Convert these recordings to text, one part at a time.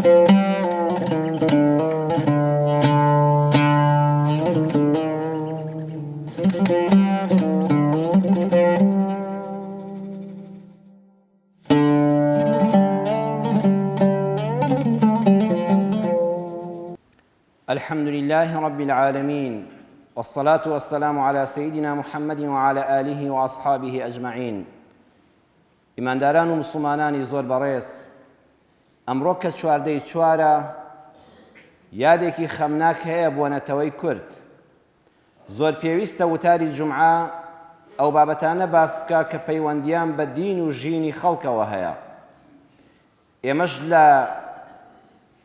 الحمد لله رب العالمين والصلاة والسلام على سيدنا محمد وعلى آله وأصحابه أجمعين ئیمانداران و موسڵمانانی زۆر بەڕێز، ئەمڕۆ کە چواردەی چوارە، یادێکی خەمناک هەیە بۆ نەتەوەی کورد. زۆر پێویستە وتاری جومعە ئەو بابەتانە باس بکا کە پەیوەندیان بە دین و ژینی خەڵکەوە هەیە. ئێمەش لە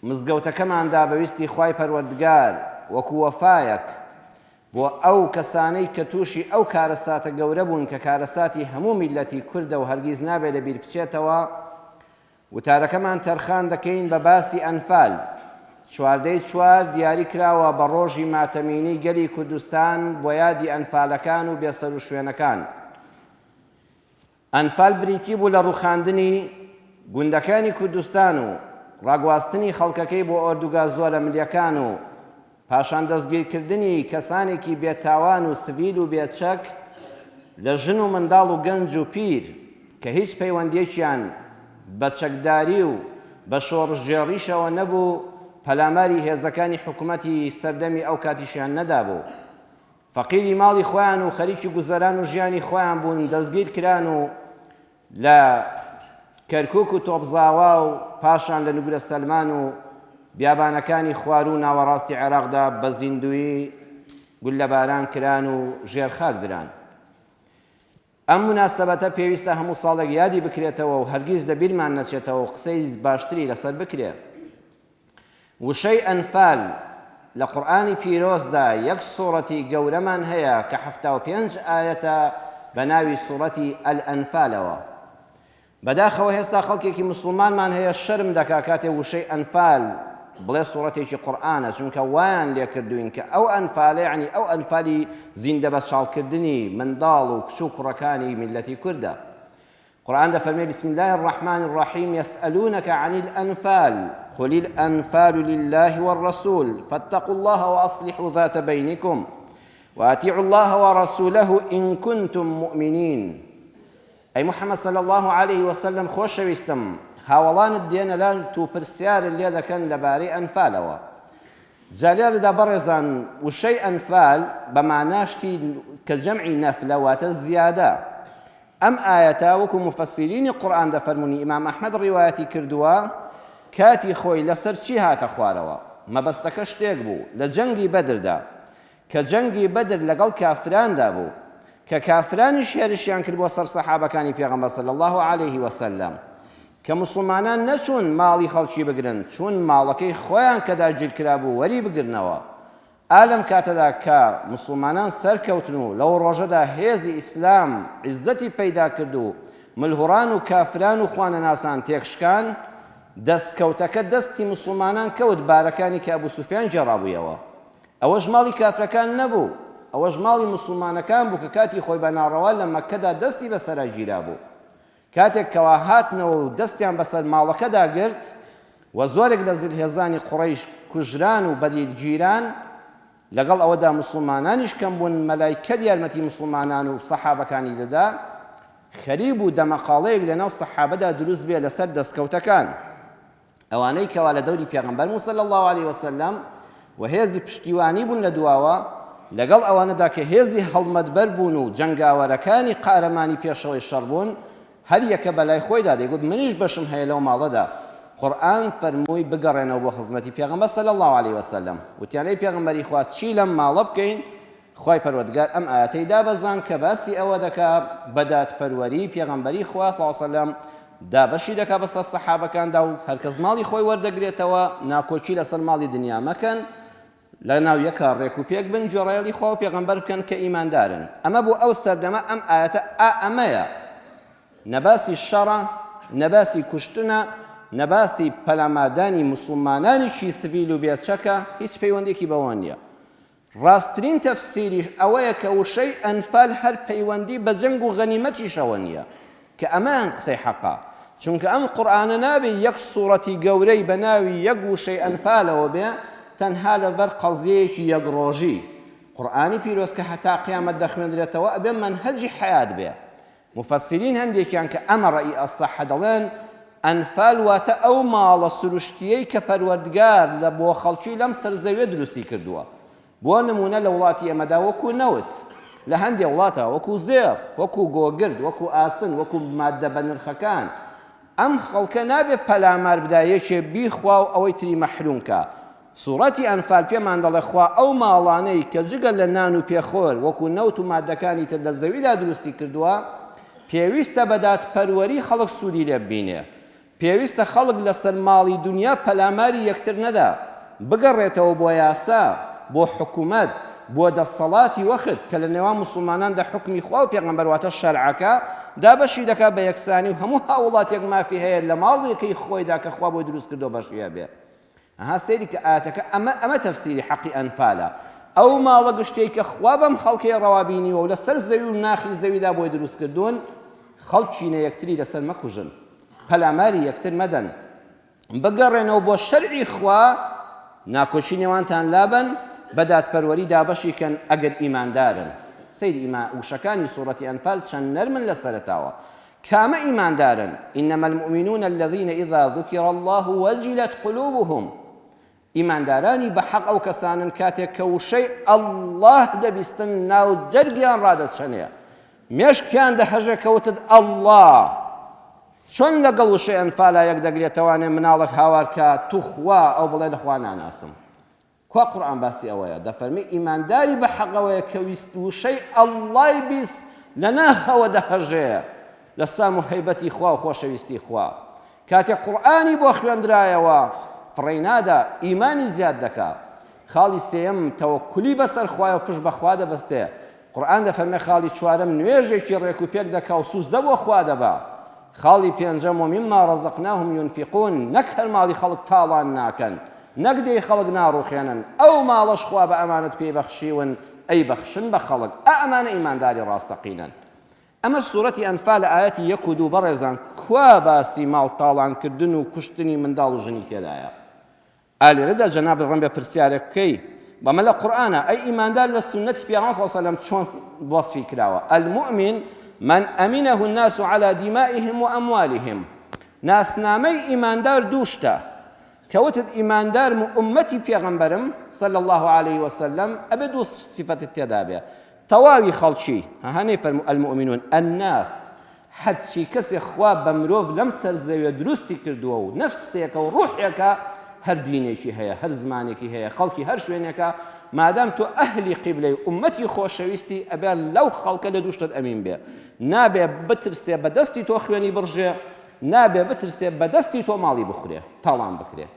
مزگەوتەکەماندا بە ویستی خوای پەروەردگار وەکو وەفایەک بۆ ئەو کەسانەی کە تووشی ئەو کارەساتە گەورە بوون کە کارەساتی هەموو میللەتی کوردە و هەرگیز نابێ لە بیر بچێتەوە وتارەکەمان تەرخان دەکەین بە باسی ئەنفال. چواردەی چوار دیاری کراوە بە ڕۆژی ماتەمینی گەلی کوردستان بۆ یادی ئەنفالەکان و بێسەروشوێنەکان. ئەنفال بریتی بوو لە ڕووخاندنی گوندەکانی کوردستان و ڕاگواستنی خەڵکەکەی بۆ ئۆردوگا زۆرەملیەکان و پاشان دەستگیرکردنی کەسانێکی بێ تاوان و سڤیل و بێ چەک لە ژن و منداڵ و گەنج و پیر کە هیچ پەیوەندیەکیان بە چەکداری و بە شۆڕشگێڕیشەوە نەبوو پەلاماری هێزەکانی حکومەتی سەردەمی ئەو کاتیشیان نەدابوو. فەقیری ماڵی خۆیان و خەریکی گوزەران و ژیانی خۆیان بوون دەستگیر کران و لە کەرکوک و تۆپزاوا و پاشان لە نوگرە سەلمان و بیابانەکانی خواروو و ناوەڕاستی عێراقدا بە زیندوویی گوللەباران کران و ژێر خاک دران. ئەم موناسەبەتە پێویستە هەموو ساڵێک یادی بکرێتەوە و هەرگیز لە بیرمان نەچێتەوە و قسەی باشتری لەسەر بکرێ. وشەی ئەنفال لە قورئانی پیرۆزدا یەک سوڕەتی گەورەمان هەیە کە 75 ئایەتە بە ناوی سوڕەتی الانفالەوە. بەداخەوە هێستا خەڵکێکی موسڵمانمان هەیە شەرم دەکا کاتێ وشەی ئەنفال بڵێ سوڕەتێکی قورئانە چونکە وایان لێکردوین کە ئەو ئەنفالە یعنی ئەو ئەنفالی زیندە بەچاڵکردنی منداڵ و کچ و کوڕەکانی میللەتی کوردە. قورئان دەفەرمێ بسم الله الرحمن الرحیم يسألونك عن الأنفال قل الأنفال لله والرسول فاتقوا الله وأصلحوا ذات بينكم وأطيعوا الله ورسوله إن كنتم مؤمنين ئەی محمد صلی اللە علیه وسلم خۆشەویستم هاوەڵانت دێنە لات و پرسیارت لێ دەکەن لەبارەی ئەنفالەوە جا لێرەدا بەڕێزان وشەی ئەنفال بە مانا شتی کە جەمعی نەفلە واتە زیادە ئەم ئایەتە وەکو مفسرینی قورئان دەفەرمونی ئیمام ئەحمەد ڕیوایەتی کردووە کاتی خۆی لەسەر چی هاتە خوارەوە مەبەستەکە شتێک بوو لە جەنگی بەدردا کە جەنگی بەدر لەگەڵ کافراندا بوو کە کافرانیش هێرشیان کرد بۆ سەر سەحابەکانی پێغەمبەر صلی اللە علیه وسلم کە موسڵمانان نەچوون ماڵی خەڵکی بگرن چوون ماڵەکەی خۆیان کە داگیرکرابوو وەری بگرنەوە ئا لەم کاتەدا کە موسڵمانان سەرکەوتن و لەو ڕۆژەدا هێزی ئیسلام عیزەتی پەیدا کرد و ملهوڕان و کافران و خوانەناسان تێکشکان دەستکەوتەکە دەستی موسڵمانان کەوت بارەکانی کە ئەبو سوفیان گێڕابوویەوە ئەوەش ماڵی کافرەکان نەبوو، ئەوەش ماڵی موسڵمانەکان بوو کە کاتی خۆی بە ناڕەوا لە مەککەدا دەستی بەسەرا گیرابوو. کاتێک کەوا هاتنەوە و دەستیان بەسەر ماڵەکەدا گرت و زۆرێک لە زلهێزانی قوڕەیش کوژران و بەدیل گیران، لەگەڵ ئەوەدا موسڵمانانیش کەم بوون، مەلایکەت یارمەتی موسڵمانان و سەحابەکانی دەدا، خەریک بوو دەمەقاڵەیەک لەناو سەحابەدا دروست بێ لەسەر دەستکەوتەکان. ئەوانەی کەوا لە دەوری پێغەمبەر بوون صلی اللە علیه وسلم و هێزی پشتیوانی بوون لە دواوە لەگەڵ ئەوانەدا کە هێزی هەڵمەتبەر بوون و جەنگاوەرەکانی قارەمانی پێشەوەی شەڕ بوون هەر یەکە بەلای خۆیدا دەیگوت منیش بەشم هەیە لەو ماڵەدا قورئان فەرمووی بگەڕێنەوە بۆ خزمەتی پێغەمبەر صلی اللە علیه وسلم وتیان ئەی پێغەمبەری خوا چی لەم ماڵە بکەین خوای پەروەردگار ئەم ئایەتەی دابەزاند کە باسی ئەوە دەکا بە دادپەروەری پێغەمبەری خوا صلی اللە علیه وسلم دابەشی دەکا بەسەر سەحابەکاندا و هەرکەس ماڵی خۆی وەردەگرێتەوە ناکۆکی لەسەر ماڵی دنیا مەکەن لە ناو یەکا ڕێک و پێک بن گوێڕایەڵی خوا و پێغەمبەر بکەن کە ئیماندارن ئەمە بۆ ئەو سەردەمە ئەم ئایەتە ئا ئەمەیە نە باسی شەڕە نە باسی کوشتنە نە باسی پەلاماردانی موسڵمانانێکی سڤیل و بێچەکە هیچ پەیوەندێکی بەوە نییە ڕاستترین تەفسیریش ئەوەیە کە وشەی ئەنفال هەر پەیوەندی بە جەنگ و غەنیمەتیشەوە نییە، کە ئەمەیان قسەی حەقە. چونکە ئەم قورئانە نابێ یەک سوڕەتی گەورەی بە ناوی یەک وشەی ئەنفالەوە بێ تەنها لەبەر قەزیەیەکی یەک ڕۆژی. قورئانی پیرۆز کە هەتا قیامەت دەخوێندرێتەوە ئەبێ مەنهەجی حەیات بێ. موفەسیرین هەندێکیان کە ئەمە ڕەئی ئەسەحە دەڵێن ئەنفال واتە ئەو ماڵە سروشتیەی کە پەروەردگار لە بۆ خەڵکی لەم سەر زەویە دروستی کردووە. بۆ نموونە لە وڵاتی ئێمەدا وەکو نەوت، لە هەندێ وڵاتا وەکو زێڕ، وەکو گۆگرد، وەکو ئاسن، وەکو ماددە بەنرخەکان. ئەم خەڵکە نابێ پەلامار بدا یەکێ بیخوا و ئەوەی تری مەحروم کا. سوڕەتی ئەنفال پێمان دەڵێ خوا ئەو ماڵانەی کە جگە لە نان و پێخۆر وەکو نەوت و ماددەکانی تر لە زەویدا دروستی کردووە، پێویستە بە دادپەروەری خەڵک سوودی لێ ببینێ. پێویستە خەڵک لەسەر ماڵی دونیا پەلاماری یەکتر نەدا، بگەڕێتەوە بۆ یاسا، بۆ حکومەت، بۆ دەسەڵاتی وەخت کە لە نێوان موسڵماناندا حوکمی خوا و پێغەمبەر واتە شەرعەکە دابەشی دەکات بە یەکسانی و هەموو هاووڵاتیەک مافی هەیە لە ماڵێکەی خۆیدا کە خوا بۆی دروست کردووە بەشی هەبێ. ئەها سەیری کە ئایەتەکە ئەمە ئەمە تەفسیری حەقی ئەنفالە ئەو ماڵە گشتەی کە خوا بەم خەڵکەی ڕەوا بینیوە و لەسەر زەوی و ناخی زەویدا بۆی دروست کردوون خەڵکینە یەکتری لەسەر مەکوژن پەلاماری یەکتر مەدەن بگەڕێنەوە بۆ شەرعی خوا ناکۆکی نێوانتان لابەن بە دادپەروەری دابەشی کەن ئەگەر ئیماندارن سەیری ئیما وشەکانی سوڕەتی ئەنفال چەند نەرمن لە سەرەتاوە کامە ئیماندارن، انما المومنون الذین اذا ذکر اللە وجلت قلوبهم، ئیماندارانی بەحەق ئەو کەسانەن کاتێک کە وشەی اللە دەبیستن ناو جەرگیان ڕادەچەنێ، مێشکیان دەهەژێ کە وتت اللە، چۆن لەگەڵ وشەی ئەنفالا یەک دەگرێتەوانێ مناڵێک هاوار کا توخوا ئەو بڵێ لە خوا ناناسم. کوا قورئان باسی ئەوەیە دەفەرمێ ئیمانداری بە حەق ئەوەیە کە ویست وشەی ئەڵڵای 20 لە ناخەوە دەهەژێ لە سام و هەیبەتی خوا و خۆشەویستی خوا کاتێک قورئانی بۆ خوێندرایەوە فڕێی نادا ئیمانی زیاد دەکا خاڵی سێیەم تەوەکولی بەسەر خوایە و پشت بە خوا دەبەستێ قورئان دەفەرمێ خاڵی چوارەم نوێژێکی ڕێک و پێک دەکا و سوزدە بۆ خوا دەبا خاڵی پێنجەم ومما رزقناهم ينفقون نەک هەر ماڵی خەڵک تاڵان ناکەن نەک دێی خەڵک ناڕوخێنن ئەو ماڵەش خوا بە ئەمانەت پێی بەخشیون ئەی بەخشن بە خەڵک ئا ئەمانە ئیمانداری ڕاستەقینەن ئەمە سورەتی ئەنفال ئایەتی یەک و دوو بەڕێزان کوا باسی ماڵ تاڵانکردن و کوشتنی منداڵ و ژنی تێدایە ئا لێرەدا جەنابت ڕەنگە پرسیارێک بکەی بەمە لە قورئانە ئەی ئیماندار لە سوننەتی پێغەمبەر صلی الله علیه و سلم چۆن وەسفی کراوە المؤمن من أمنه الناس على دمائهم وأموالهم ناسنامەی ئیماندار دوو شتە کە وتت ئیماندارم و ئوممەتی پێغەمبەرم صلی الله علیه وسلم ئەبێ دوو سیفەتت تێدا بێ تەواوی خەڵکی هەها نەیفەرموو المؤمنون الناس هەرچی کەسێ خوا بە مرۆڤ لەم سەر زەویە دروستی کردووە و نەفسێکە و ڕوحێکە هەر دینێکی هەیە هەر زمانێکی هەیە خەڵکی هەر شوێنێکە مادام تۆ ئەهلی قیبلەی و ئوممەتی خۆشەویستی ئەبێ لەو خەڵکە لە دوو شتت ئەمین بێ نابێ بترسێ بە دەستی تۆ خوێنی بڕژێ نابێ بترسێ بە دەستی تۆ ماڵی بخورێ تاڵان بکرێ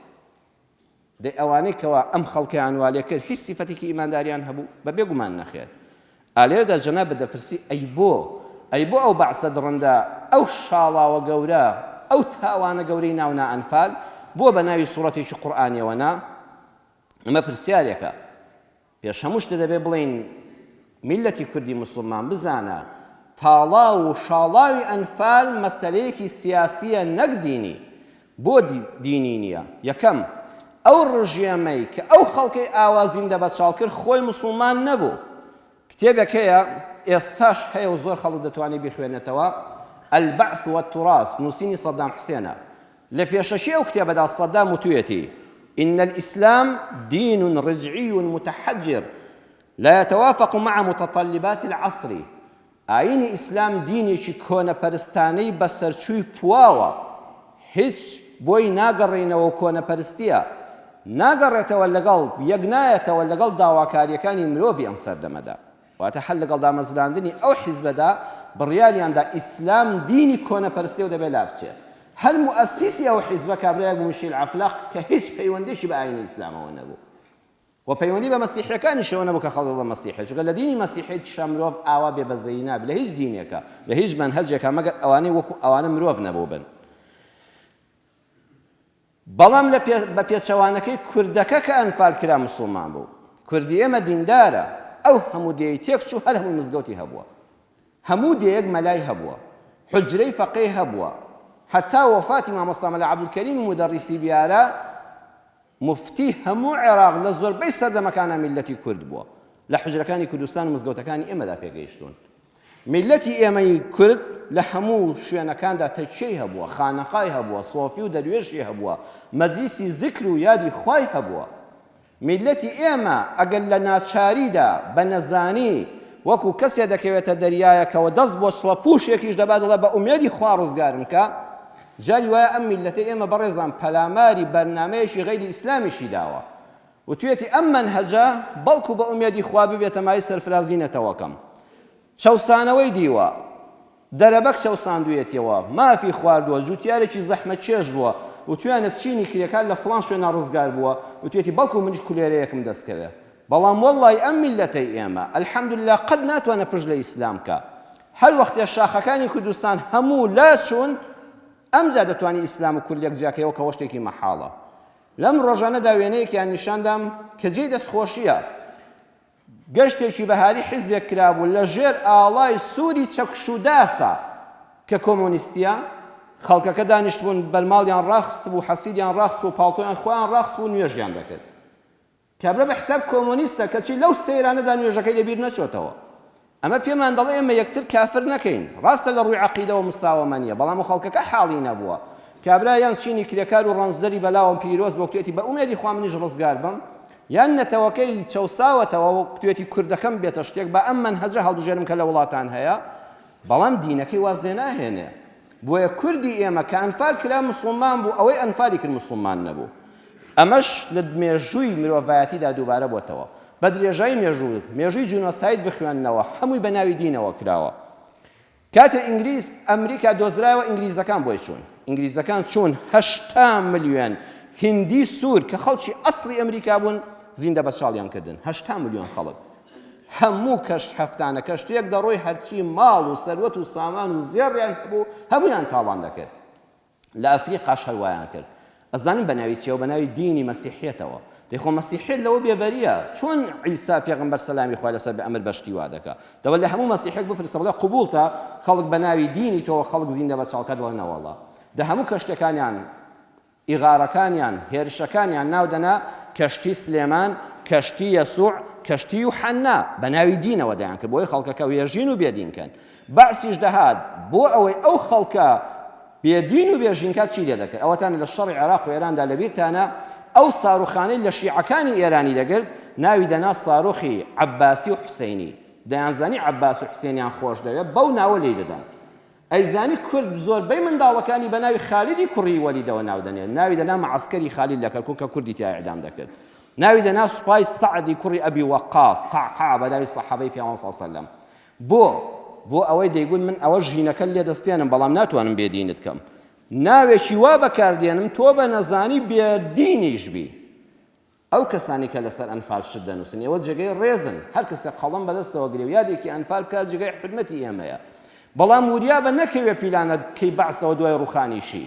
دەی ئەوانەی کەوا ئەم خەڵکەیان وا لێ کرد هیچ سیفەتێکی ئیمانداریان هەبوو؟ بە بێ گومان نەخێر. ئا لێرەدا جەنابت دەپرسی ئەی بۆ؟ ئەی بۆ ئەو بەعسە دڕندە، ئەو شاڵاوە گەورە، ئەو تاوانە گەورەی ناو نا ئەنفال، بۆ بە ناوی سوڕەتێکی قورئانیەوە نا؟ ئەمە پرسیارێکە. پێش هەموو شتێ دەبێ بڵێین میللەتی کوردی موسڵمان بزانە تاڵاو و شاڵاوی ئەنفال مەسەلەیەکی سیاسییە نەک دینی. بۆ دینی نییە؟ یەکەم، ئەو ڕژێمەی کە ئەو خەڵکەی ئاوا زیندە بەچاڵ کرد خۆی موسڵمان نەبوو. کتێبێک هەیە ئێستاش هەیە و زۆر خەڵک دەتوانێت بیخوێنێتەوە، البعث والتراث، نووسینی سەدام حسێنە. لە پێشەکی ئەو کتێبەدا سەدام وتویەتی، ان الاسلام دین رجعی متحجر لا یتوافق مع متطلبات العصر، ئایینی ئیسلام دینێکی کۆنەپەرستانەی بەسەرچووی پواوە، هیچ بۆی ناگەڕێینەوە و کۆنەپەرستییە، ناگەڕێتەوە لەگەڵ یەک نایەتەوە لەگەڵ داواکارییەکانی مرۆڤی ئەم سەردەمەدا. واتە هەر لەگەڵ دامەزراندنی ئەو حیزبەدا بڕیاریان دا ئیسلام دینی کۆنەپەرستیە و دەبێ لابچێ. هەر موئەسیسی ئەو حیزبە کابرایەک بوو میشیل عەفلەق کە هیچ پەیوەندیەکی بە ئاینی ئیسلامەوە نەبوو و پەیوەندی بە مەسیحیەکانیشەوە نەبوو کە خەڵک دەڵێن مەسیحی چونکە لە دینی مەسیحیەتیشا مرۆڤ ئاوا بێ بەزەیی نابێ لە هیچ دینێکا لە هیچ مەنهەجێکا مەگەر ئەوانەی وەکو ئەوانە مرۆڤ نەبووبن. بەڵام لە بە پێچەوانەکەی کوردەکە کە ئەنفال کرا موسڵمان بوو. کوردی ئێمە دیندارە، ئەو هەموو دێی تێک چوو هەر هەمووی مزگەوتی هەبووە. هەموو دێیەک مەلای هەبووە. حوجرەی فەقێی هەبووە. هەتا وەفاتی مامۆستا مەلا عەبدولکەریمی مودەڕیسی بیارە موفتی هەموو عێراق لە زۆربەی سەردەمەکانا میللەتی کورد بووە. لە حوجرەکانی کوردستان و مزگەوتەکانی ئێمەدا پێگەیشتوون. میللەتی ئێمەی کورد لە هەموو شوێنەکاندا تەکیەی هەبووە، خانەقای هەبووە، سۆفی و دەروێشی هەبووە، مەجلیسی زیکر و یادی خوای هەبووە. میللەتی ئێمە ئەگەر لە ناچاریدا بە نەزانی وەکو کەسێ دەکەوێتە دەریایەکەوە دەست بۆ چڵە پوشێکیش دەبات دەڵێ بە ئومێدی خوا ڕزگارم کە، جاری وایە ئەم میللەتەی ئێمە بەڕێزان پەلاماری بەرنامەیەکی غەیری ئیسلامیشی داوە وتویەتی ئەم مەنهەجە بەڵکو بە ئومێدی خوا ببێتە مایەی سەرفرازی نەتەوەکەم. چەوسانەوەی دیوە، دەرەبەگ چەوساندویەتیەوە، مافی خواردووە، جوتیارێکی زەحمەتکێش بووە، وتویانە چینی کرێکار لە فڵان شوێنا ڕزگار بووە، وتویەتی بەڵکو منیش کولێرەیەکم دەست کەوێ. بەڵام وەڵڵای ئەم میللەتەی ئێمە الحمدللە قەت ناتوانێ پشت لە ئیسلام کا. هەر وەختێ شاخەکانی کوردستان هەموو لا چوون، ئەمجا دەتوانی ئیسلام و کورد لێک جیاکەیەوە کە وەشتێکی مەحاڵە. لەم ڕۆژانەدا وێنەیەکیان نیشاندام کە جێی دەستخۆشییە. گەشتێکی بەهاری حیزبێک کرابوو لە ژێر ئاڵای سووری چەکشوداسا کە کۆمۆنیستییە، خەڵکەکە دانیشتبوون بەرماڵیان ڕاخستبوو، حەسیریان ڕاخستبوو، پاڵتۆیان خۆیان ڕاخستبوو، نوێژیان دەکرد. کابرا بە حساب کۆمۆنیستە کەچی لەو سەیرانەدا نوێژەکەی لەبیر نەچۆتەوە. ئەمە پێمان دەڵێ ئێمە یەکتر کافر نەکەین. ڕاستە لە ڕووی عەقیدەوە مساوەمە نییە، بەڵام خەڵکەکە حاڵی نەبووە. کابرا یان چینی کرێکار و ڕەنجدەری بەلاوە پیرۆز بۆ کوتێتی بە ئومێدی خوا منیش ڕزگار بم، یان نەتەوەکەی چەوساوەتەوە و کوتێتی کوردەکەم بێتە شتێک با ئەم مەنهەجە هەڵبژێرم کە لە وڵاتان هەیە، بەڵام دینەکەی واز لێ ناهێنێ. بۆیە کوردی ئێمە کە ئەنفال کرا مسوڵمان بوو، ئەوەی ئەنفالی کرد مسوڵمان نەبوو. ئەمەش لە مێژووی مرۆڤایەتیدا دووبارە بۆتەوە. بە درێژایی مێژوو، مێژووی جینۆساید بخوێننەوە، هەمووی بە ناوی دینەوە کراوە. کاتێ ئینگلیز ئەمریکا دۆزرایەوە ئینگلیزەکان بۆی چوون. ئینگلیزەکان چوون 80 ملیۆن هندی سوور کە خەڵکی ئەسڵی ئەمریکا بوون زیندە بەچاڵیان کردن. 80 ملیۆن خەڵک. هەموو کەشت هەفتانە کەشتیەک دەڕۆی هەرچی ماڵ و سەروەت و سامان و زێڕیان هەبوو هەموویان تاڵان دەکرد. لە ئەفریقاش هەر وایان کرد. ئەزانن بە ناوی چیەوە؟ بە ناوی دینی مەسیحیەتەوە. دەی خۆ مەسیحیەت لەوە بێبەریە. چۆن عیسا پێغەمبەر سەلامی خوای لەسەر بێ ئەمر بە شتی وا دەکا؟ دەوە لە هەموو مەسیحێک بپرسە بڵێ قبوڵتە خەڵک بە ناوی دینی تۆوە خەڵک زیندە بە چاڵکە دەڵێ نەوەڵا. دە هەموو کەشتەکانیان ئیغارەکانیان، هێرشەکانیان ناو دەنا کەشتی سلێمان، کەشتی یەسوع، کەشتی یوحەننا، بە ناوی دینەوە دەیانکرد بۆی خەڵکەکە وێژین و بێدین کەن. بەعسیش دەهات بۆ ئەوەی ئەو خەڵکە بێدین و بێژین کات چی لێ دەکرد؟ ئەوەتان لە شەڕی عێراق و ئێراندا لەبیرتانە ئەو ساروخانەی لە شیعەکانی ئێرانی دەگرت ناوی دەنا ساروخی عەباسی و حوسەینی. دەیانزانی عەباس و حوسێنیان خۆش دەوێت بەو ناوە لێی دەدان. ئەیزانی کورد زۆربەی منداڵەکانی بە ناوی خالیدی کوڕی وەلیدەوە ناو دەنێ، ناوی دەنا مەعەسکەری خالید لە کەرکوک کە کوردی تیا ئیعدام دەکرد، ناوی دەنا سوپای سەعدی کوڕی ئەبی وەقاس، قەعقاع بە ناوی سەحابەی پێغەمبەر صلی اللە علیە وسلم. بۆ؟ بۆ ئەوەی دەیگوت من ئەوە ژینەکەت لێ دەستێنم بەڵام ناتوانم بێ دینت کەم. ناوێکی وا بەکار دێنم تۆ بە نەزانی بێ دینیش بی. ئەو کەسانەی کە لەسەر ئەنفال شت دەنووسن ئێوە جێگەی ڕێزن، هەر کەسێک قەڵەم بەدەستەوە گرێ و یادێکی ئەنفال بکات جێگای حورمەتی ئێمەیە، بەڵام وریابە نەکەوێ پیلانەکەی بەعسەوە دوای ڕووخانیشی،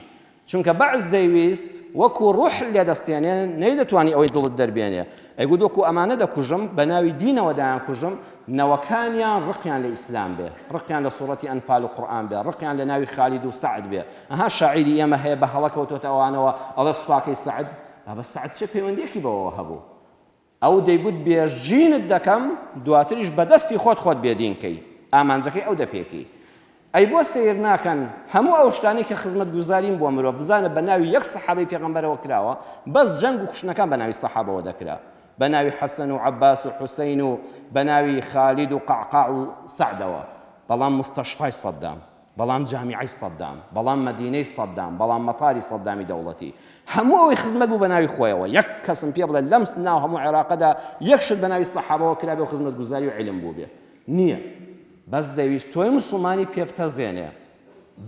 چونکە بەعس دەیویست وەکو ڕوح لێدەستێنێ نەیدەتوانی ئەوەی دڵت دەربێنێ، ئەیگوت وەکو ئەمانە دەکوژم بەناوی دینەوە دەیانکوژم نەوەکانیان ڕقیان لە ئیسلام بێ، ڕقیان لە سوڕەتی ئەنفال و قورئان بێ، ڕقیان لە ناوی خالید و سەعد بێ، ئەها شاعیری ئێمە هەیە بە هەڵە کەوتۆتە ئەوانەوە ئەڵێ سوپاکەی سەعد، بابە سەعد چ پەیوەندیەکی بەوەوە هەبوو؟ ئەو دەیگوت بێژینت دەکەم دواتریش بەدەستی خۆت خۆت بێدین کەی ئامانجەکەی ئەو دەپێکی ئەی بۆ سەیر ناکەن هەموو ئەو شتانەی کە خزمەتگوزارین بۆ مرۆڤ بزانە بە ناوی یەک سەحابەی پێغەمبەرەوە کراوە بەس جەنگ و کوشتنەکان بە ناوی سەحابەوە دەکرا بە ناوی حەسەن و عەباس و حوسەین و بە ناوی خالید و قەعقاع و سەعدەوە بەڵام مستەشفای سەدام بەڵام جامیعەی سەدام، بەڵام مەدینەی سەدام، بەڵام مەتاری سەدامی دەوڵەتی. هەموو ئەوەی خزمەت بوو بە ناوی خۆیەوە. یەک کەسم پێ بڵێ لەم ناو هەموو عێراقەدا یەک شت بە ناوی سەحابەوە کرابێ و خزمەتگوزاری و عیلم بووبێ. نییە. بەس دەیویست تۆی موسڵمانی پێ بتەزێنێ.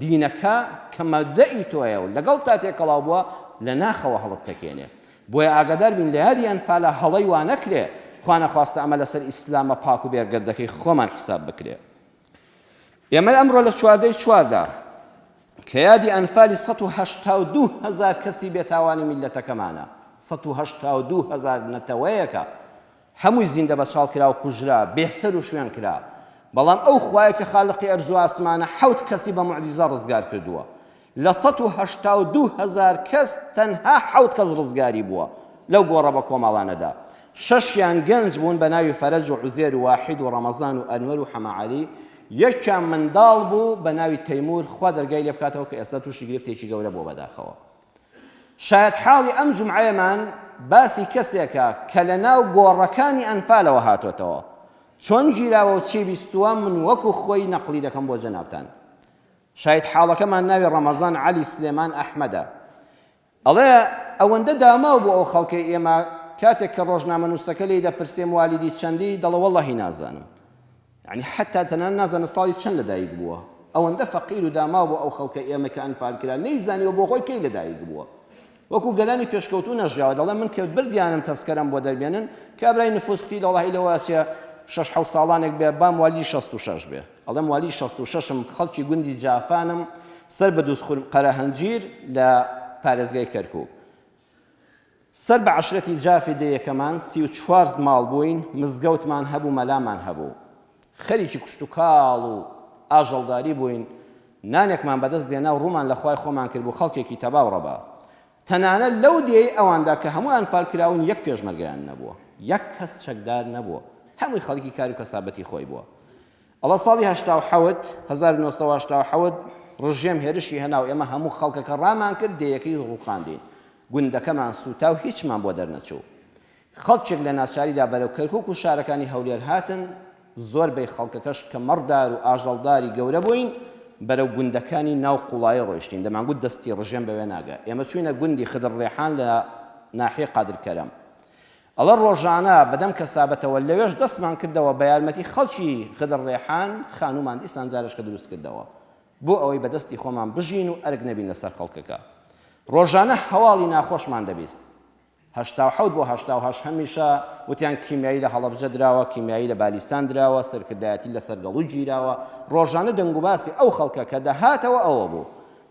دینەکە کە مەبدەئی تۆیە و لەگەڵتا تێکەڵاو بووە لە ناخەوە هەڵتتەکێنێ. بۆیە ئاگادار بین لە یادی ئەنفالا هەڵەی وا نەکرێ. خوا نەخواستە ئەمە لەسەر ئیسلامە پاک و بێگەردەکەی خۆمان حیساب بکرێ. ئێمە ئەمڕۆ لە چواردەی چواردا کە یادی ئەنفالی 182 هەزار کەسی بێتاوانی میللەتەکەمانە 182 هەزار نەتەوەیەکە هەمووی زیندە بە چاڵ کرا و کوژرا بێسەر و شوێن کرا بەڵام ئەو خوایە کە خالقی ئەرز و ئاسمانە حەوت کەسی بە معجیزە ڕزگار کردووە. لە 182 هەزار کەس تەنها حەوت کەس ڕزگاری بووە لەو گۆڕە بە کۆمەڵانەدا. شەشیان گەنج بوون بە ناوی فەرەج و عوزێر و واحید و ڕەمەزان و ئەنوەر و حەمەعەلی، یەکیان منداڵ بوو بە ناوی تەیمور، خوا دەرگای لێ بکاتەوە کە ئێستا تووشی گرفتێکی گەورە بووە بەداخەوە. شایەتحاڵی ئەم جومعەیەمان باسی کەسێکە کە لە ناو گۆڕەکانی ئەنفالەوە هاتۆتەوە. چۆن گیراوە و چی بیستووە من وەکو خۆی نەقڵی دەکەم بۆ جەنابتان. شایەتحاڵەکەمان ناوی ڕەمەزان عەلی سلێمان ئەحمەدە. ئەڵێ، ئەوەندە داماو بوو ئەو خەڵکەی ئێمە، کاتێک کە ڕۆژنامەنووسەکە لێی دەپرسێ موالیدی چەندی، دەڵێ وەڵڵاهی نازانم. یەعنی حەتتا تەنانەت نازانێ ساڵی چەند لەدایک بووە. ئەوەندە فەقیر و داماو بوو ئەو خەڵکە ئێمە کە ئەنفال کرا، نەیزانیوە بۆ خۆی کەی لەدایک بووە. وەکوو گەلانی پێشکەوتوو نەژیاوە. دەڵێ من کە بردیانم تەسکەرەم بۆ دەربێنن، کابرای نفوس کوتی لەوەڵاهی لەوە ئەچێ شەش حەوت ساڵانێک بێ، با موالیدی 66 بێ. ئەڵێم والی 66م خەڵکی گوندی جافانم سەر بە دوزخور قەرەهەنجیر لە پارێزگای کەرکوک سەر بە عەشرەتی جافی دێیەکەمان 34 ماڵ بووین مزگەوتمان هەبوو مەلامان هەبوو خەریکی کشتوکاڵ و ئاژەڵداری بووین نانێکمان بەدەست دێنا و ڕوومان لە خوای خۆمان کرد بوو خەڵکێکی تەبا و ڕەبا تەنانەت لەو دێی ئەواندا کە هەموو ئەنفال کراون یەک پێشمەرگەیان نەبووە یەک کەس چەکدار نەبووە هەمووی خەڵکی کار و کەسابەتی خۆی بووە ئەڵە ساڵی 87 1987 ڕژێم هێرشی هێنا و ئێمە هەموو خەڵکەکە ڕامان کرد دێیەکەی ڕووخاندین گوندەکەمان سووتا و هیچمان بۆ دەرنەچوو خەڵکێک لە ناچاریدا بەرەو کەرکوک و شارەکانی هەولێر هاتن زۆر بەی خەڵکەکەش کە مەڕدار و ئاژەڵداری گەورە بووین بەرەو گوندەکانی ناو قوڵایی ڕۆیشتین دەمانگوت دەستی ڕژێم بەوێ ناگا ئێمە چووینە گوندی خدر ڕێحان لە ناحیەی قادر کەرەم ئەڵێ ڕۆژانە بەدەم کەسابەتەوە لەوێش دەستمان کردەوە بە یارمەتی خەڵکی خدر ڕێحان خانوومان دیسان جارێشکە دروست کردەوە بۆ ئەوەی بە دەستی خۆمان بژین و ئەرک نەبین لەسەر خەڵکەکە. ڕۆژانە هەواڵی ناخۆشمان دەبیست. 87 بۆ 88 هەمیشە وتیان کیمیایی لە هەڵەبجە دراوە، کیمیایی لە بالیسان دراوە، سەرکردایەتی لەسەر گەڵوو گیراوە. ڕۆژانە دەنگوباسی ئەو خەڵکە کە دەهاتەوە ئەوە بوو.